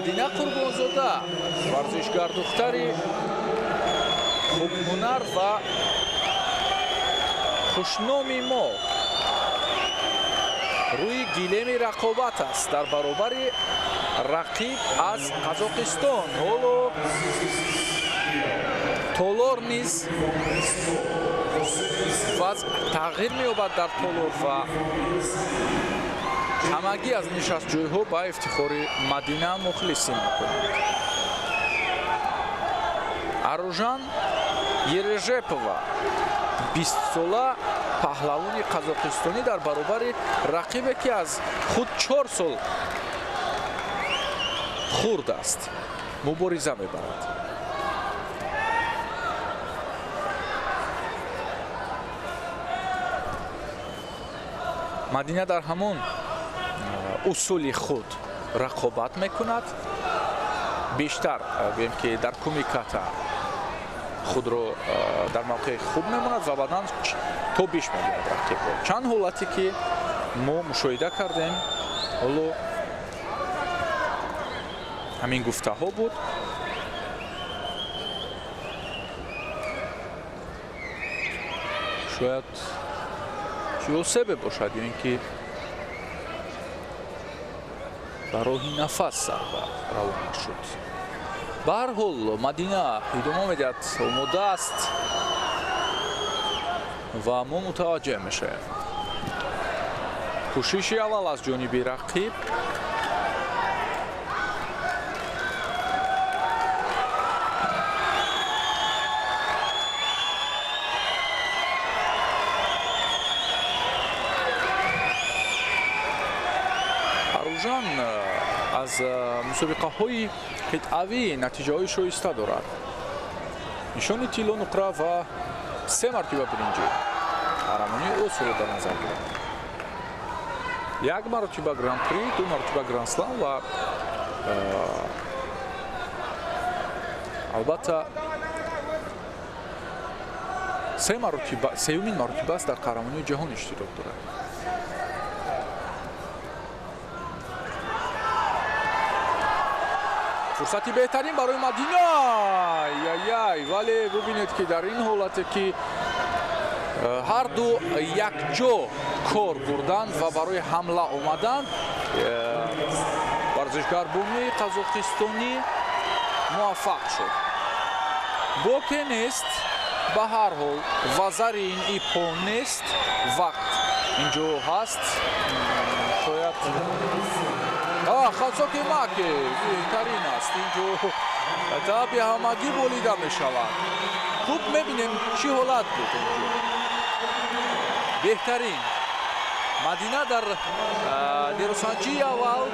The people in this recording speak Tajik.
Мадина Қурбонзода, варзишгар духтари хубҳунар ва хушноми мо, рӯи гилеми рақобат аст дар баробари рақиб аз Қазоқистон. Ҳоло толор низ вазъ тағйир меёбад дар толор ва ҳамагӣ аз нишастҷойҳо ба ифтихори Мадина мухлисӣ мекунанд. Аружан Ережепова, 20-сола, паҳлавони қазоқистонӣ дар баробари рақибе ки аз худ 4 сол хурд аст, мубориза мебарад. Мадина дар ҳамон усули худ рақобат мекунад. Бештар гӯем ки дар кумиката худро дар мавқеи хуб мемонад ва баъдан то беш мегирад рақибро. Чанд ҳолате ки мо мушоҳида кардем, ҳоло ҳамин гуфтаҳо буд. Шояд ҷосебе бошад ё ин ки ба роҳи нафас зарба равона шуд. Ба ҳар ҳол, Мадина идома медиҳад, омода аст ва мо мутаваҷҷеҳ мешавем. Кӯшиши аввал аз ҷониби рақиб. Аружан аз мусобиқаҳои қитъавӣ натиҷаҳои шоиста дорад. Нишони тилло, нуқра ва 3 мартиба биринҷӣ. Қаҳрамонии Осиёро дар назар гирад. 1 маротиба гран-при, 2 маротиба гранд-слам ва албатта 3 маротиба, сеюмин маротиба аст дар қаҳрамонии ҷаҳон иштирок дорад. Фурсати беҳтарин барои Мадина. Яй, вале бубинед ки дар ин ҳолате ки ҳар ду якҷо кор бурданд ва барои ҳамла омаданд, варзишгар бумии қазоқистонӣ муваффақ шуд. Боке нест, ба ҳар ҳол вазари ин ипо нест, вақт инҷо ҳаст. Шояд хасоки маке беҳтарин аст. Инҷо таби ҳамагӣ болида мешавад. Хуб мебинем чӣ ҳолат буд инҷо. Беҳтарин Мадина дар дерусанҷии аввал.